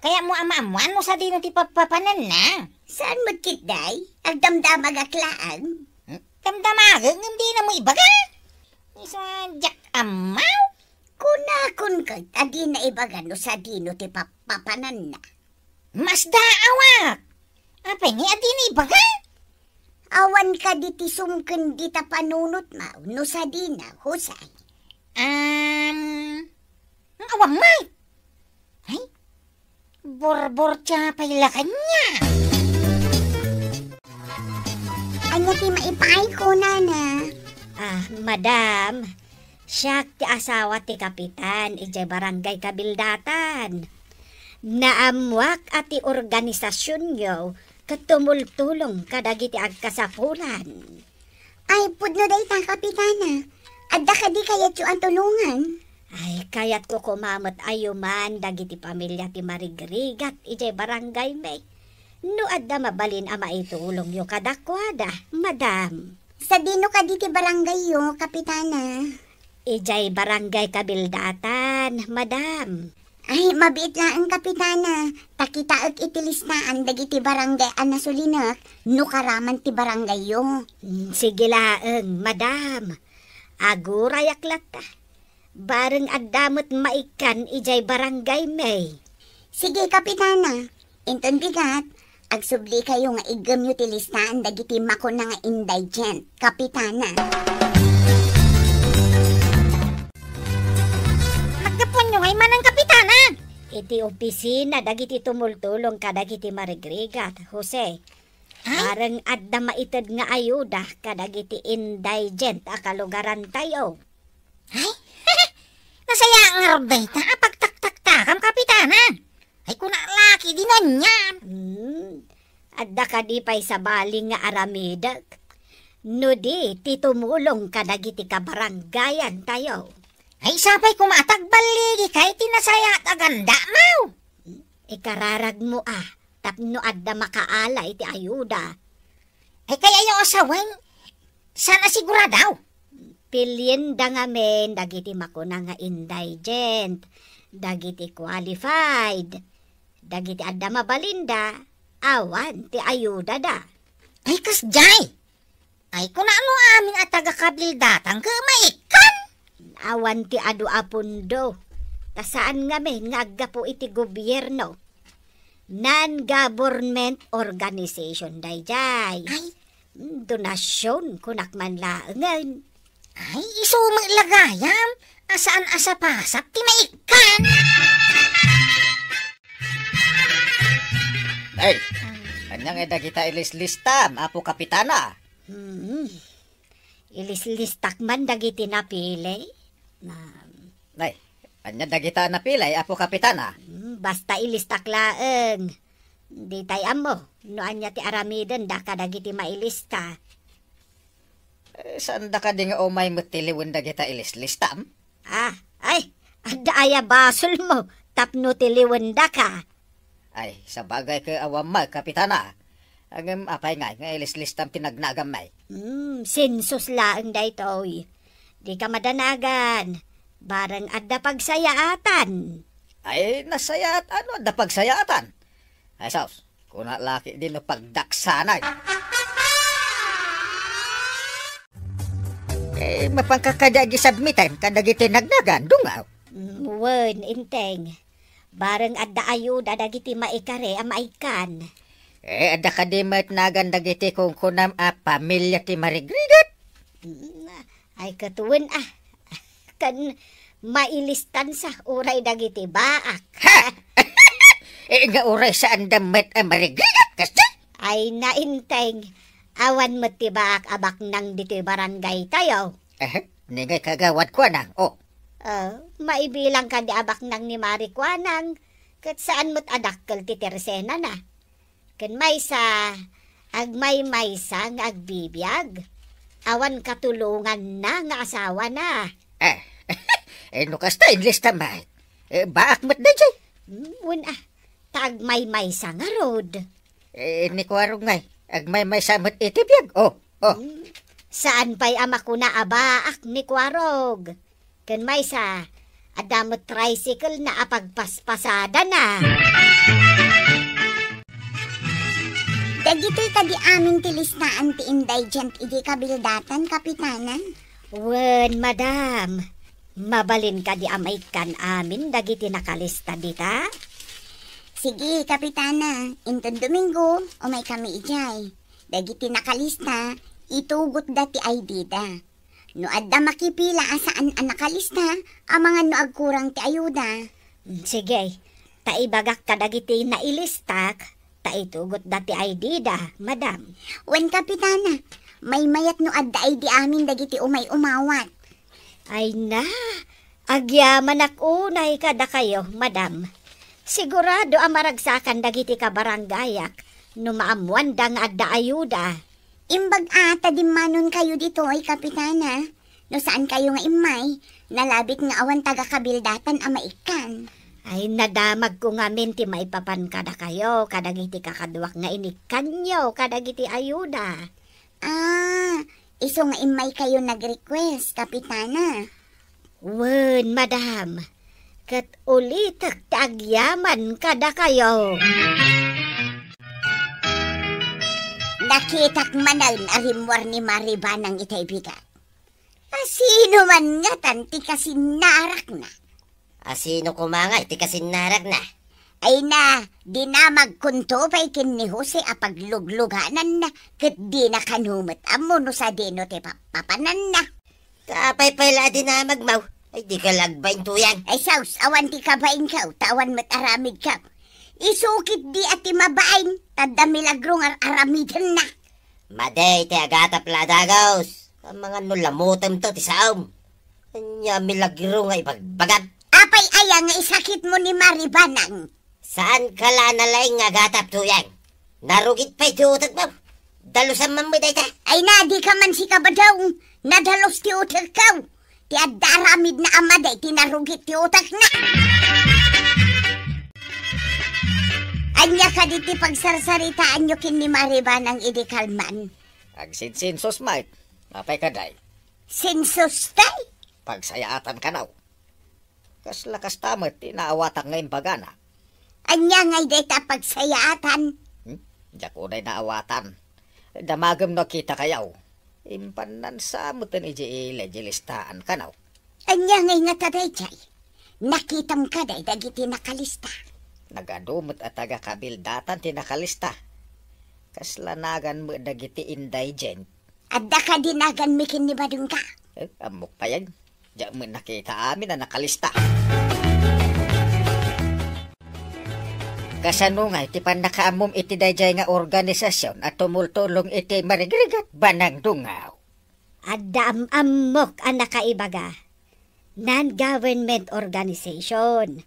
Kayatmo a maammuan no sadino ti pappapananna? Saan met ketdi? Agdamdamagak laeng. Hmm? Damdamagek ngem dinamo ibaga. Isu a diak ammo? Kunakon ket a dina ibaga no sadino ti pappapananna. Masdaawak! Apay nga a dina ibaga? Awan kadi ti sumken dita panunotmo no sadina, Jose? Um, awan met. Ay, borbortia pay la kaniak. Ania ti maipaay, kunana? Ah, madam, siak ti asawa ti kapitan idiay barangay Kabildatan. Naammuak a ti organisasionyo ket tumultulong kadagiti agkasapulan. Ay, pudno dayta, Kapitana. Adda kadi kayatyo a tulongan? Ay, kayatko koma met a yuman dagiti pamilia ti marigrigat idiay barangaymi. No adda mabalin a maitulongyo kadakuada, madam. Sadino kadi ti barangayyo, Kapitana? Idiay Barangay Kabildatan, madam. Ay, mabiit laeng, Kapitana. Ta kitaek iti listaan dagiti barangay a nasulinek no karaman ti barangayyo. Mm, sige laeng, madam. Agurayak latta. Bareng adda met maikkan idiay barangaymi. Sige, Kapitana. Inton bigat, agsublikayo nga iggemyo ti listaan dagiti makuna nga indigent, Kapitana. Aggapuanyo ngay manen, Kapitana? Iti opisina dagiti tumultulong kadagiti marigrigat, Jose. Ay? Bareng adda maited nga ayuda kadagiti indigent a kalugarantayo. Ay? Nasayaat ngarud dayta a pagtaktaktakam, Kapitana. Ay, kuna la ketdi no anian. Hmm. Adda kadi pay sabali nga aramidek? No di, ti tumulong kadagiti kabarangayantayo. Ay, sapay koma a tagballigi kay ti nasayaat a gandammo. Ikararagmo a, tapno adda makaala iti ayuda. Ay, kayatyo a sawen, saan a sigurado? Pilienda ngamin dagiti makuna nga indigent, dagiti qualified, dagiti adda mabalinda, awan ti ayudada. Ay, kasdiay! Ay, kuna no amin a taga-Kabildatan ket maikkan? Awan ti adu a pundo. Ta saan ngamin nga aggapu iti gobierno. Non-government organization daydiay. Ay. Mm, donasyon, kunak man laengen. Ay, isu met la gayam, a saan a sapasap ti maikkan. Ay, ania ngay dagita ilislistam, Apo Kapitana? Hmm. Ilislistak man dagiti napili. Na- Ay, ania dagita a napili, Apo Kapitana? Hmm, basta ilistak laeng. Ditay ammo no ania ti aramidenda kadagiti mailista. Eh, saanda kadi nga umay met ti liwen dagita ilislistam? Ah, ay, adda aya basolmo tapno ti liwendaka? Ay, sabagay ket awan met, Kapitana. Ngem apay ngay nga ilislistam ti nagnagam, ay? Hmm, sensus laeng daytoy. Dika madanagan. Bareng adda pagsayaatan. Ay, nasayaat no adda pagsayaatan. Ay, sus, kuna la ketdi no pagdaksanay. Eh, mapanka kadi agisubmiten kadagiti nagnagan, dungaw? Mm, wen, Enteng. Bareng adda ayuda dagiti maikari a maikkan. Eh, adda kadi met nagan dagiti kunkunam a pamilia ti marigrigat? Mm, ay, ket wen, ah. Ken mailistansa uray dagiti baak. Ha? Eh, nga uray saanda met a marigrigat, kasta? Ay, na, Enteng, awan met ti baak a baknang ditoy barangaytayo. Eh, ni ngay kagawad Kuanang, oh. Ah, maibilang kadi a baknang ni Mari Kuanang, ket saan met a dakkel ti tersenana. Ken maysa, agmaymaysa nga agbibiag. Awan katulonganna nga asawana. Eh, eh, no kasta, inlista met. Eh, baak met daydiay. Hmm, wen, ah, ta agmaymaysa ngarud. Eh, ni Kuarog ngay, agmaymaysa met iti biag. Oh, oh. Hmm. Saan pay a makuna a baak ni Kuarog. Ken maysa, adda met tricycle na a pagpaspasadana. Dagitoy kadi amin ti listaan ti indigent idi kabildatan, Kapitana? Wen, madam. Mabalin kadi a maikkan amin dagiti nakalista dita? Sige, Kapitana. Inton Domingo, umay kami idiay. Dagiti nakalista, itugotda ti I D da. No adda makipila a saan a nakalista, amangan no agkurang ti ayuda. Mm, sige. Ta ibagak kadagiti nailistak, ta itugotda ti I D da, madam. Wen, Kapitana, maymayat no adda I D amin dagiti umay umawat. Ay na, agyamanak unay kadakayo, madam. Sigurado a maragsakan dagiti kabarangayak no maammoanda nga adda ayuda. Imbag a ta dimmanonkayo ditoy, Kapitana. No saankayo nga immay, nalabit nga awan taga-kabildatan a maikkan. Ay, nadamagko ngamin ti maipapan kadakayo kadagiti kakaduak nga inikkanyo kadagiti ayuda. Ah, isu nga immaykayo nag-request, Kapitana. Wen, madam, ket ulitek ti agyaman kadakayo. Nakitak manen a rimmuar ni Maribanang itay bigat. Asino man ngatan ti kasinnarakna? Asino koma ngay ti kasinnarakna? Ay na, dinamagkonto pay ken ni Jose a pagluglugananna, ket dina kano met ammo no sadino ti papapananna. Ta apay pay la a dinamagmo? Ay, dika la agbain, Tuyang. Ay, sus, awan ti kabainko, ta awan met aramidko. Isu ketdi a ti mabain, ta adda milagro nga ar-aramidenna. Madi ti agatap la a dagus. Amangan no lamutemto ti saom. Ania a milagro nga ibagbagam? Apay aya nga isakitmo ni Maribanang? Saanka la a nalaing nga agatap, Tuyang. Narugit pay ti utekmo. Dalusam man met dayta. Ay na, dika man sikabadaw. Nadalus ti utekko. Ti adda aramidna a madi ti narugit ti utekna. Ania kadi ti pagsarsaritaanyo ken ni Maribanang idi kalman? Agsinsinsus met. Apay kadi? Sinsus tay? Pagsayaatan kano. Kasla kasta met ti naawatak nga imbagana. Ania ngay dayta a pagsayaatan? Hmm? Diak unay naawatan. Damagem no agkitakayo. Impannan sa meten idiay ili ti listaan kano. Ania ngay ngata daydiay? Nakitam kadi dagiti nakalista? Nagadu met a taga-kabildatan ti nakalista. Kasla nagan met dagiti indigent. Adda kadi naganmi ken ni Badongko? Eh, ammok payen. Diak met nakita amin a nakalista. Kasano ngay ti pannakaammom iti daydiay nga organisasyon a tumultulong iti marigrigat, Banang Dungaw? Adda am-ammok a nakaibaga. Non-government organization.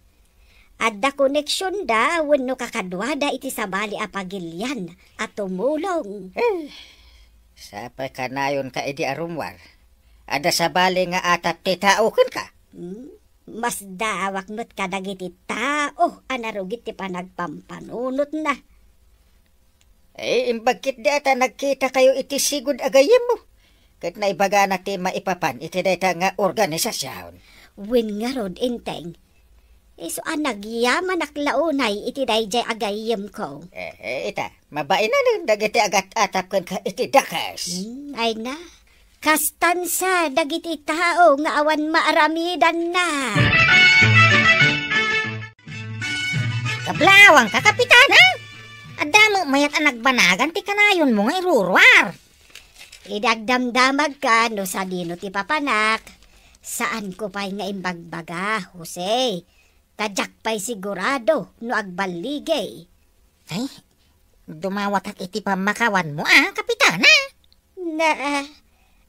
Adda koneksionda wenno kakaduada iti sabali a pagilian a tumulong. Eh, sapay kanayon ka idi a rummuar. Adda sabali nga atap ti tao kenka. Hmm? Masdaawak met kadagiti tao a narugit ti panagpampanunotna. Eh, imbag ketdi a ta nagkitakayo iti sigud a gayyemmo. Ket naibagana ti maipapan iti dayta nga organisasyon. Wen ngarud, Enteng, isu a nagyamanak la unay iti daydiay a gayyemko. Eh, eh, ita, mabainanen dagiti agat-atap kenka iti dakes. Hmm, ay na. Kastan sa dagiti tao nga awan maaramidanna. Kablaawangka, Kapitana? Adda met mayat a nagbanagan ti kanayonmo nga iruruar. Idi agdamdamagka no sadino ti papanak, saanko pay nga imbagbaga, Jose. Ta diak pay sigurado no agballigi. Ay, dumawatak iti pammakawanmo a, Kapitana. Na,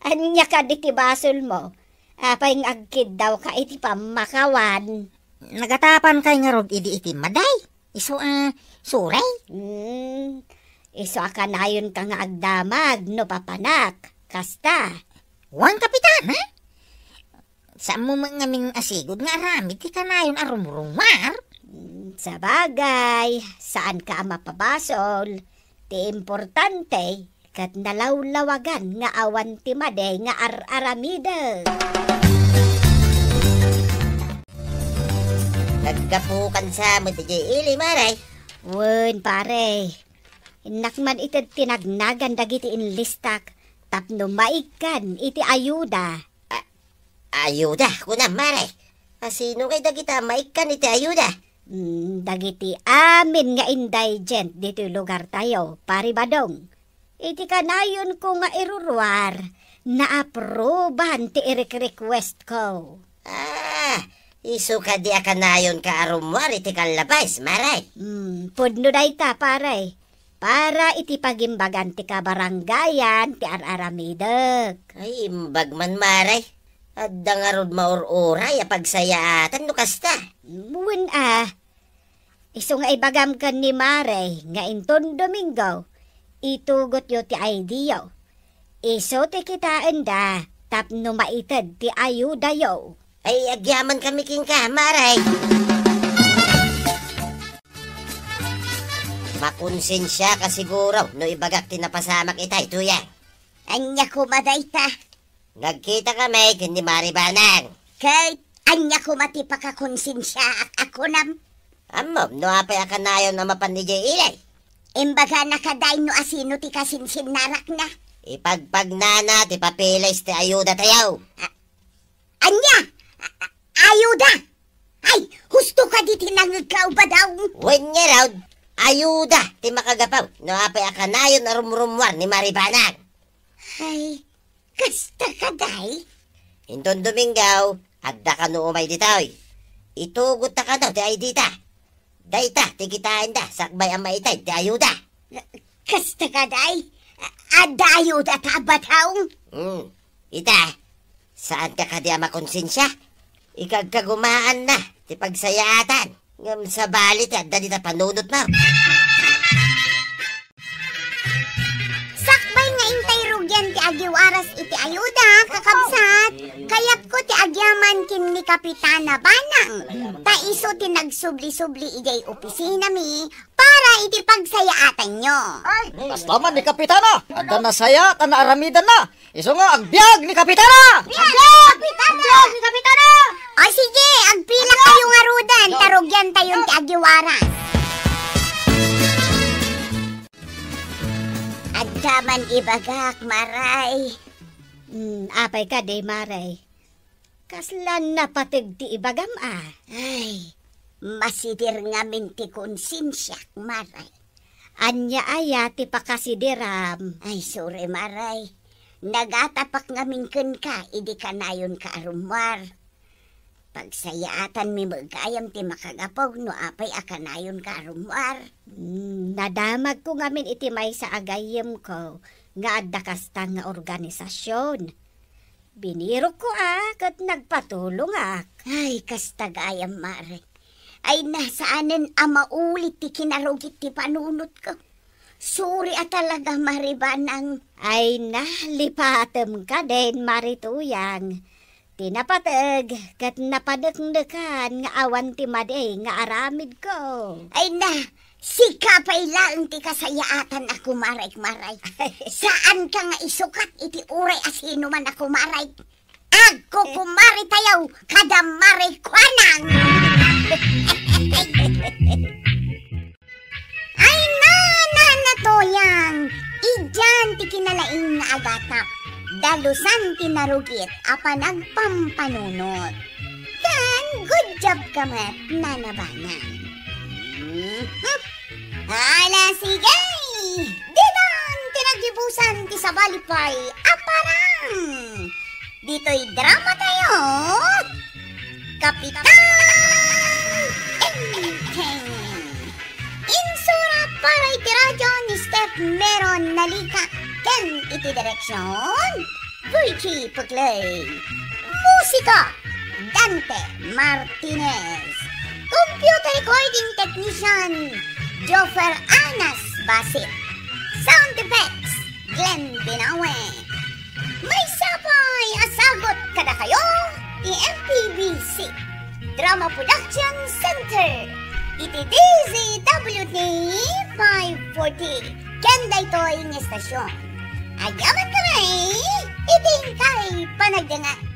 ania kadi ti basolmo? Apay nga agkiddawka iti pammakawan? Nagatapankay ngarud idi iti madi? Isu a, suray? Hmm, isu a kanayonka nga agdamag no papanak. Kasta. Wen, Kapitana? Saanmo met ngamin a sigud nga aramid ti kanayon a rumrumuar? Mm, sabagay, saanka a mapabasol. Ti importante, ket nalawlawagan nga awan ti madi nga ar-aramidek. Naggapukan sa met idiay ili, Mare. Wen, pare. Innak man ited ti nagnagan dagiti inlistak tapno maikkan iti ayuda. A-, ayuda, kunam, Mare? A, sino ngay dagita maikkan iti ayuda? Mm, dagiti amin nga indigent ditoy lugartayo, Pare Badong. Iti kanayonko nga iruruar, naaprubahan ti irek-requestko. Ah, isu kadi a kanayonka a rummuar iti kallabas, Mare? Hmm, pudno dayta, pare. Para iti pagimbagan ti kabarangayan ti ar-aramidek. Ay, imbag man, Mare. Adda ngarud maur-uray a pagsayaatan no kasta. Wen a, isu nga ibagam ken ni Mare nga inton Domingo, itugotyo ti I D yo. Isu ti kitaenda tapno maited ti ayudayo. Ay, agyamankami kenka, Mare. Makonsensiaka siguro no ibagak ti napasamak itay, Tuyang. Ania koma dayta? Nagkitakami ken ni Mare Banang. Ket ania koma ti pakakonsensiaak a kunam? Ammom no apay a kanayon a mapan idiay ili? Imbagana kadi no asino ti kasinsinnarakna. Ipagpagnana ti papeles ti ayudatayo. A-, ania? A-, a-, ayuda? Ay, husto kadi ti nangngegka, Badong? Wen ngarud, ayuda ti makagapu no apay a kanayon a rumrummuar ni Mare Banang. Ay, kasta kadi? Inton Domingo, adda kano umay ditoy. Itugotta kano ti I D ta. Dayta ti kitaenda sakbay a maited ti ayuda. Kasta kadi? Adda ayudata, Badong? Hmm. Ita, saanka kadi a makonsensia? Ikagkagumaanna ti pagsayaatan. Ngem sabali ti adda dita panunotmo. Sakbay nga intay rugian ti agiwaras iti ayuda, kakabsat, kayatko ti agyaman ken ni Kapitana Banang, ta isu ti nagsubli-subli idiay opisinami para iti pagsayaatanyo. Ay, kasta man ni Kapitana, adda nasayaat a naaramidanna. Isu nga agbiag ni Kapitana! Agbiag! Agbiag ni Kapitana! O sige, agpilakayo ngaruden, ta rugiantayon ti agiwaras. Adda man ibagak, Mare. Hmm, apay kadi, Mare? Kasla napateg ti ibagam a? Ay, masider ngamin ti konsensiak, Mare. Ania aya ti pakasideram? Ay, sorry, Mare. Nagatapak ngamin kenka idi kanayonka a rummuar. Pagsayaatanmi met gayam ti makagapu no apay a kanayonka a rummuar. Hmm, nadamagko ngamin iti maysa a gayyemko nga adda kasta nga organisasion. Binirokko a ket nagpatulongak. Ay, kasta gayam, Mare. Ay, na, saanen a maulit ti kinarugit ti panunotko. Sorry a talaga, Mare Banang. Ay, na, lipatem kadin, Mare Tuyang. Ti napateg ket napaneknekan nga awan ti madi nga aramidko. Ay na, sika pay laeng ti kasayaatan a kumarek, Mare. Saanka nga isukat iti uray a sinoman a kumarek. Agkukumaretayo kada Mare Kuanang. Ay, na, na, na, Tuyang! Idian ti kinalaing nga agatap. Dalusan ti narugit a panagpampanunot. Ken good job ka met, Nana Banang. Mhm. Ala, sige! Ditan ti naggibusan ti sabali pay a parang! Ditoy drama tayo, Kapitan Enteng. Insura para iti radyo ni Steph Meron Nalika ken iti direksyon, Virgie Puglay. Musika, Dante Martinez. Computer recording technician, Joffer Anas Basit. Sound effects, Glenn Binawe. Maysa pay a sagut kadakayo ti M P B C Drama Production Center iti D Z W T five forty ken daytoy nga istasyon. Agyamankami iti inkay panagdengngeg.